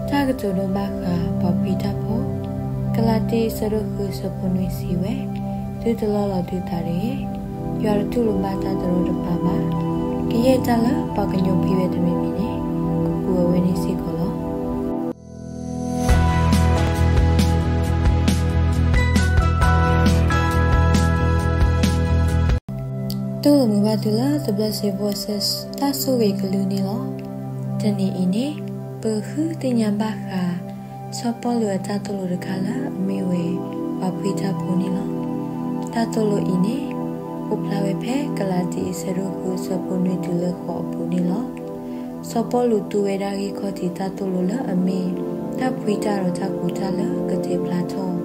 တၢ်ကတိၤဒိဘၣ်ဃးပှၤဖှံတၢ်ဖိ, ကလၤတံ အဆၢဒိၣ်ဃု အဆၢဖိနွံစံးဝဲ, သုတလီလီၤသုသးတဂ့ၤ, ယွၤတတူၢ်လိာ်ဘၣ်တၢ်တရီတပါဘၣ်. ကယဲၢ်တၢ်လၢပှၤကညီဖှံဝဲတမံၤမံၤန့ၣ်, ကကူးအဝဲန့ၣ်စ့ၢ်ကီးလီၤ. တူၢ်လိာ်မုာ်ဘၣ်သုလၢသဘျၢၣ်စ့ဖိအဆၢ တၢ်ဆိၣ်ဂ့ၤကလုၢ်န့ၣ်လီၤ. တနံၤအံၤန့ၣ်, ပကဃုသ့ၣ်ညါဘၣ်ဃး စီၤပီလူးအတၢ်သိၣ်လိတခါလၢအမ့ၢ်ဝဲ ပှၤဖှံတၢ်ဖိန့ၣ်လီၤ. တၢ်သိၣ်လိအံၤန့ၣ် အိၣ်ဖျါဝဲဖဲကလၤတံ အဆၢဒိၣ်ဃု အဆၢဖိနွံတုၤလၢဃိးအပူၤန့ၣ်လီၤ. စီၤပီလူးသူဝဲဒၣ်ဂံၢ်ခီၣ်ထံးတၢ်သိၣ်လိလၢအမ့ၢ် တၢ်ဖှံတၢ်ဒီးတၢ်ကူးတၢ်လၢကတဲဖျါထီၣ်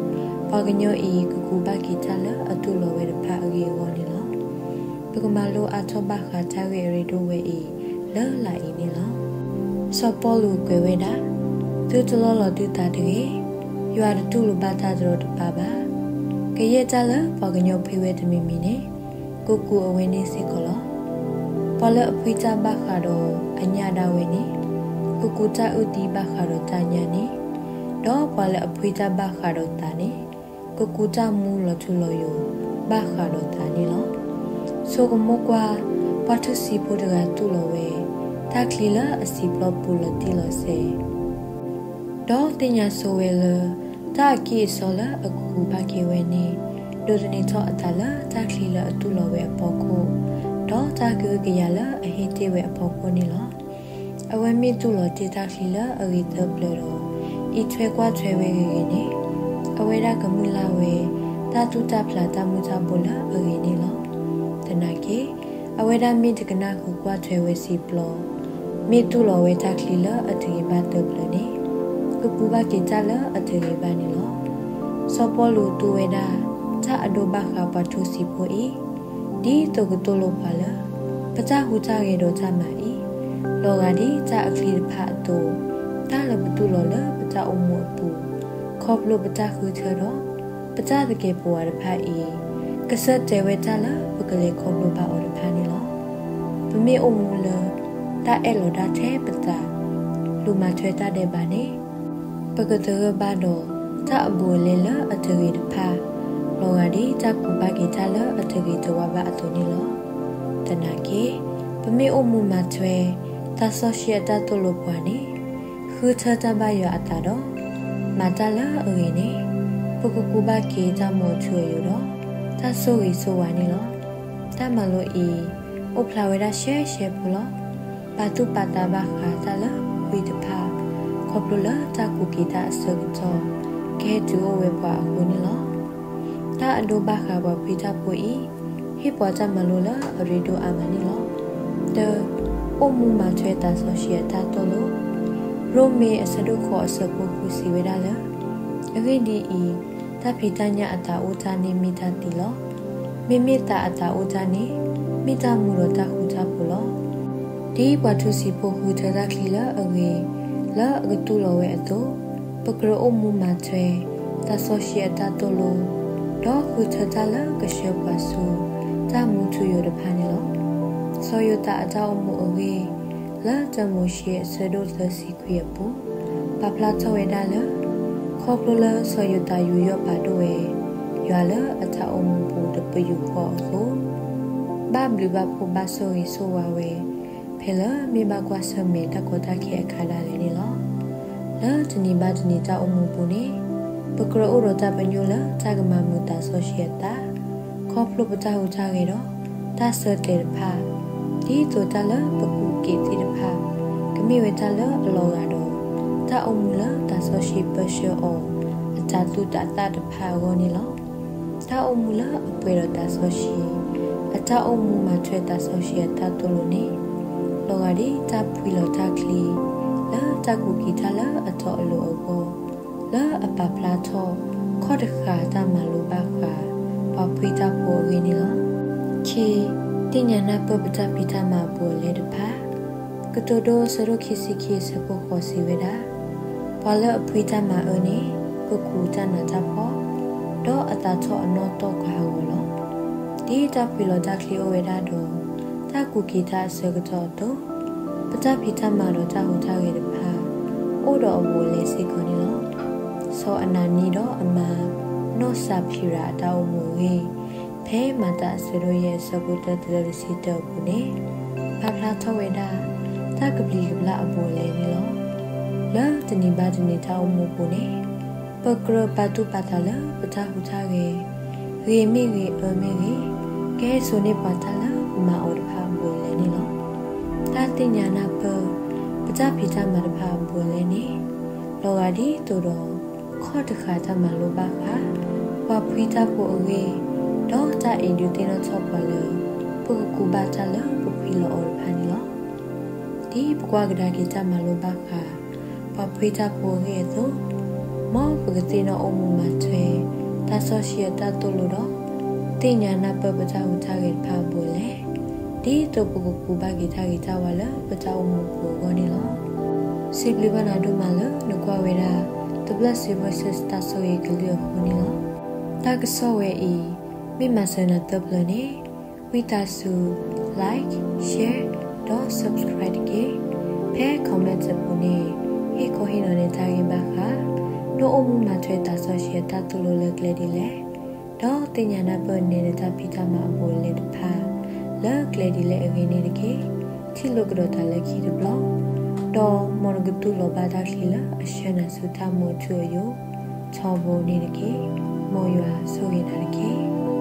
ပှၤကညီအံၤ ကကူးဘၣ်က့ၤတၢ်လၢအတူၢ်လိာ်ဝဲတဖၣ်အဂ့ၢ်အဂီၢ်န့ၣ်လီၤ. ပကမၤလိအါထီၣ်ဘၣ်ဃးတၢ်ဂ့ၢ်အရ့ဒိၣ်ဝဲအံၤ လၢလာ်အံၤန့ၣ်လီၤ. စီၤပီလူးကွဲးဝဲဒၣ်, သုတလီလီၤသုသးတဂ့ၤ, ယွၤတတူၢ်လိာ်ဘၣ်တၢ်တရီတပါဘၣ်. ကယဲၢ်တၢ်လၢပှၤကညီဖှံဝဲတမံၤမံၤန့ၣ်, ကကူးအဝဲန့ၣ်စ့ၢ်ကီးလီၤ. ပှၤလၢအဖှံတၢ်ဘၣ်ဃးဒီးအညၣ်ဒၣ်ဝဲန့ၣ်, ကကူးတၢ်အုၣ်သံဘၣ်ဃးဒီးတၢ်ညၣ်န့ၣ်, ဒီးပှၤလၢအဖှံတၢ်ဘၣ်ဃးဒီးသးန့ၣ်, ကကူးတၢ်မူလီၤထူလီၤယိာ်ဘၣ်ဃးဒီးသးန့ၣ်လီၤ. ဆိကမိၣ်ကွၢ်, ပှၤထူစံးဖိတဂၤတူၢ်လိာ်ဝဲ တၢ်ချံလၢအစံာ်ပျီပူၤလီၤတံၢ်လီၤဆဲး ဒီးသ့ၣ်ညါဆိဝဲလၢ တၢ်အကံၢ်အစီလၢအကကူးဘၣ်က့ၤဝဲန့ၣ်, ဒိးသန့ၤထီၣ်အသးလၢတၢ်ချံလၢအတူၢ်လိာ်ဝဲအဖီခိၣ်, ဒီးတၢ်ကဟုကယာ်လၢအဟ့ၣ်တ့ၢ်ဝဲအဖီခိၣ်န့ၣ်လီၤ. အဝဲမ့ၢ်တူၢ်လိာ်တ့ၢ်တၢ်ချံလၢအဂ့ၤသၢဖျၢၣ်ဒီး အံးထွဲကွၢ်ထွဲဝဲဂ့ၤဂ့ၤန့ၣ်, အဝဲဒၣ်ကမုၢ်လၢ်ဝဲ တၢ်သူၣ်တၢ်ဖျးတၢ်မူၤတၢ်ဘှီးလၢအဂ့ၤန့ၣ်လီၤ. သနာ်က့ အဝဲဒၣ်မ့ၢ်တကနၣ်ဃုာ်ကွၢ်ထွဲဝဲစံာ်ပျီ, မ့ၢ်တူၢ်လိာ်ဝဲတၢ်ချံလၢအတဂ့ၤဘၣ်သၢဖျၢၣ်န့ၣ်, ကကူးဘၣ်က့ၤတၢ်လၢအတဂ့ၤဘၣ်န့ၣ်လီၤ. စီၤပီလူးသူဝဲဒၣ် တၢ်အဒိဘၣ်ဃးပှၤထူစံးဖိအံၤ, ဒ်သိးကသိၣ်လိပှၤလၢ ပတၢ်ဟူးတၢ်ဂဲၤဒီးတၢ်မၤအံၤ, လီၤဂာ်ဒ်တၢ်အချံတဖၣ်အသိး, တၢ်လၢပတူၢ်လိာ်လၢပတၢ်အိၣ်မူအပူၤ, ခီဖျိပတၢ်ဃုထၢဒီး ပတၢ်သကဲးပဝးတဖၣ်အံၤ, ကဆၢတဲာ်ဝဲတၢ်လၢပကလဲၤခီဖျိဘၣ်အီၤတဖၣ်န့ၣ်လီၤ. ပမ့ၢ်အိၣ်မူလၢ တၢ်အဲၣ်လီၤဒၣ်ထဲပသး, လူၤမၤထွဲတၢ်ဒဲးဘးန့ၣ်, ပကသဂၢၢ်ဘၣ်ဒီး တၢ်အဘူးအလဲလၢအတဂ့ၤတဖၣ်, လီၤဂာ်ဒ်တၢ်ကူးဘၣ်က့ၤတၢ်လၢအတဂ့ၤတဝါဘၣ်အသိးန့ၣ်လီၤ. သနာ်က့ ပမ့ၢ်အိၣ်မူမၤထွဲ သးစီဆှံအတၢ်သိၣ်လိပှၤန့ၣ်, ဃုထၢတၢ်ဘၣ်ယွၤအသးဒီး မၤတၢ်လၢအဂ့ၤန့ၣ်, ပကကူးဘၣ်က့ၤတၢ်မူအထူအယိာ်ဒီး တၢ်ဆိၣ်ဂ့ၤဆိၣ်ဝါန့ၣ်လီၤ. တၢ်မၤလိအံၤ အိၣ်ဖျါဝဲဒၣ်ရှဲရှဲဖိလီၤ. ပာ်သူၣ်ပာ်သးဘၣ်ဃးတၢ်လၢပဖှံတဖၣ်, ခီဖျိလၢတၢ်ကူးက့ၤတၢ်အဆၢကတီၢ် ကဟဲတုၤအိၣ်ဝဲပှၤအဃိန့ၣ်လီၤ. တၢ်အဒိဘၣ်ဃးပှၤဖှံတၢ်ဖိအံၤ, ဟ့ၣ်ပှၤတၢ်မၤလိလၢအရ့ဒိၣ်အါမးန့ၣ်လီၤ. တၢ, အိၣ်မူမၤထွဲသးစီဆှံအတၢ်သိၣ်လိ, ရိမ့ၤအဆၢဒိၣ်ဃိးအဆၢဖိဃုစံးဝဲဒၣ်လၢ အဂ့ၢ်ဒ်အံၤ, တၢ်ဖံးတၢ်ညၣ်အသးအိၣ်တၢ်န့ၣ်မ့ၢ်တၢ်သံလီၤ. မ့မ့ၢ်သးအသးအိၣ်တၢ်န့ၣ် မ့ၢ်တၢ်မူဒီးတၢ်ဃူတၢ်ဖိးလီၤ. ဒ်ပှၤထူစံးဖိဃုထၢတၢ်ချံလၢအဂ့ၤ လၢအကတူၢ်လိာ်ဝဲအသိး, ပကြၢးအိၣ်မူမၤထွဲ သးစီဆှံအတၢ်သိၣ်လိ, ဒီးဃုထၢတၢ်လၢကဆှၢပှၤဆူ တၢ်မူထူယိာ်တဖၣ်န့ၣ်လီၤ. စီၤယိၤသးအတၢ်အိၣ်မူအဂ့ၢ် လၢတၢမိၤၡ့အဆၢဒိၣ်သၢဆံခွံအပူၤ ပာ်ဖျါထီၣ်ဝဲဒၣ်လၢ ခီဖျိလၢစီၤယိၤသးယူးယီၣ်ပာ်ဒိၣ်ဝဲ ယွၤလၢအတၢ်အိၣ်မူပူၤတပယူာ်ဃီအဃိ, ဘၣ်ဘျုးဘၣ်ဖှိၣ်ဘၣ်ဆိၣ်ဂ့ၤဆိၣ်ဝါဝဲ ဖဲလၢမ့ၢ်ဘၣ်ကွၢ်ဆၢၣ်မဲာ်တၢ်ကီတၢ်ခဲအခါဒၣ်လဲာ်န့ၣ်လီၤ. လၢတနံၤဘၣ်တနံၤတၢ်အိၣ်မူပူၤန့ၣ်, ပကြၢးအိၣ်ဒီးတၢ်ပညိၣ်လၢတၢ်ကမၤမုာ်သးစီဆှံအသး ခီဖျိပတၢ်ဟူးတၢ်ဂဲၤဒီး တၢ်ဆၢတဲာ်တဖၣ်, ဒ်သိးတၢ်လၢပကူးက့ၤသ့ၣ်တဖၣ် ကမ့ၢ်ဝဲတၢ်လၢအလီၤဂာ်ဒီး တၢ်အိၣ်မူလၢသးစီဆှံပၢဆှၢအီၤ အတၤသူၣ်တၤသၣ်တဖၣ်အဂီၢ်န့ၣ်လီၤ. တၢ်အိၣ်မူလၢအပှဲၤဒီးသးစီဆှံ, အတၢ်အိၣ်မူမၤထွဲသးစီဆှံအတၢ်သိၣ်လိန့ၣ်, လီၤဂာ်ဒ်တၢ်ဖှံလီၤတၢ်ချံ လၢတၢ်ကူးက့ၤတၢ်လၢအတီအလိၤအဂီၢ်, လၢအပာ်ဖျါထီၣ်ခီၣ်တဃာ်တၢ်မၤလိဘၣ်ဃး ပှၤဖှံတၢ်ဖိအဂ့ၢ်န့ၣ်လီၤ. ခံ, သ့ၣ်ညါနၢ်ပၢၢ်ပတၢ်ဖံးတၢ်မၤအဘူးအလဲတဖၣ်, ကတိၤဒိအဆၢဒိၣ်ခံဆံခံအဆၢဖိဃိးစံးဝဲဒၣ်, ပှၤလၢအဖှံတၢ်မၤအၢန့ၣ် ကကူးတၢ်နးတၢ်ဖှီၣ်, ဒီးအသးထီၣ်အနီၣ်တီၢ်ကဟးဂီၤလီၤ. ဒ်တၢ်ဖှံလီၤတၢ်ချံအိၣ်ဝဲဒၣ်ဒီး တၢ်ကူးက့ၤတၢ်အဆၢကတီၢ်အသိး, ပတၢ်ဖံးတၢ်မၤဒီးတၢ်ဟူးတၢ်ဂဲၤတဖၣ် အိၣ်ဒီးအဘူးအလဲစ့ၢ်ကီးန့ၣ်လီၤ. စီၤအနၤနံဒီးအမါ နီၢ်စၤဖံရၤအတၢ်အိၣ်မူအဂ့ၢ်, ဖဲမၤတၢ်အဆၢဒိၣ်ယဲၢ် အဆၢဖိတၢတုၤလၢတဆံတၢအပူၤန့ၣ်, ပာ်ဖျါထီၣ်ဝဲဒၣ် တၢ်ကပျံၤကပျၢ်အဘူးအလဲန့ၣ်လီၤ. လၢတနံၤဘၣ်တနံၤတၢ်အိၣ်မူအပူၤန့ၣ်, ပကြၢးပာ်သူၣ်ပာ်သးလၢပတၢ်ဟူးတၢ်ဂဲၤ, ဂ့ၤမ့ၢ်ဂ့ၤအၢမ့ၢ်ဂ့ၤ, ကဟဲစိာ်န့ၢ်ပှၤတၢ်လၢပမၤအီၤတဖၣ်အဘူးအလဲန့ၣ်လီၤ. တၢ်သ့ၣ်ညါနၢ်ပၢၢ် ပတၢ်ဖံးတၢ်မၤတဖၣ်အဘူးအလဲန့ၣ်, လီၤဂာ်ဒ်သိးဒီး ခီၣ်တဃာ်တၢ်မၤလိဘၣ်ဃး ပှၤဖှံတၢ်ဖိအဂ့ၢ်, ဒီးတၢ်အံးဒုးသ့ၣ်နီၣ်ထီၣ်ပှၤလၢ ပကကူးဘၣ်တၢ်လၢပဖှံလီၤအီၤတဖၣ်န့ၣ်လီၤ. ဒ်ပကွၢ်ကဒါက့ၤတၢ်မၤလိဘၣ်ဃး ပှၤဖှံတၢ်ဖိအဂ့ၢ်အသိး, မ်ပကသ့ၣ်နီၣ်အိၣ်မူမၤထွဲ သးစီဆှံအတၢ်သိၣ်လိဒီး သ့ၣ်ညါနၢ်ပၢၢ်ပတၢ်ဟူးတၢ်ဂဲၤတဖၣ်အဘူးအလဲ, ဒ်သိးပကကူးဘၣ်က့ၤတၢ်ဂ့ၤတၢ်ဝါလၢပတၢ်အိၣ်မူအပူၤအဂီၢ်န့ၣ်လီၤ. စံးဘျုးဘၣ်နၤဒိၣ်မးလၢနကွၢ်ဝဲဒၣ် တဘျၢၣ်စံး Voices တၢ်ဆိၣ်ဂ့ၤကလုၢ်အဃိန့ၣ်လီၤ. တၢ်ကစီၣ်ဝဲအံၤ မ့ၢ်မၤစၢၤနၤသၢပျၢၤန့ၣ်, ဝံသးစူၤ like, share ဒီး subscribe တက့ၢ်. ဖဲ comment အပူၤန့ၣ် ဟ့ၣ်ခီဟ့ၣ်နီၤနတၢ်ဂ့ၢ်ဘၣ်ဃး နအိၣ်မူမၤထွဲသးစီဆှံအတၢ်သိၣ်လိလၢကျဲဒ်လဲၣ်, ဒီးသ့ၣ်ညါနၢ်ပၢၢ်နဲနတၢ်ဖံးတၢ်မၤအဘူးအလဲတဖၣ် လၢကျဲဒ်လဲၣ်အဂ့ၢ်န့ၣ်တက့ၢ်. ထံၣ်လိာ်ကဒီးတၢ်လၢခံတဘျီ, ဒီးမ်နကတူၢ်လိာ်ဘၣ်တၢ်ချံလၢအဆှၢနၤဆူတၢ်မူအထူအယိာ် ထီဘိန့ၣ်တက့ၢ်. မ်ယွၤဆိၣ်ဂ့ၤနၤတက့ၢ်.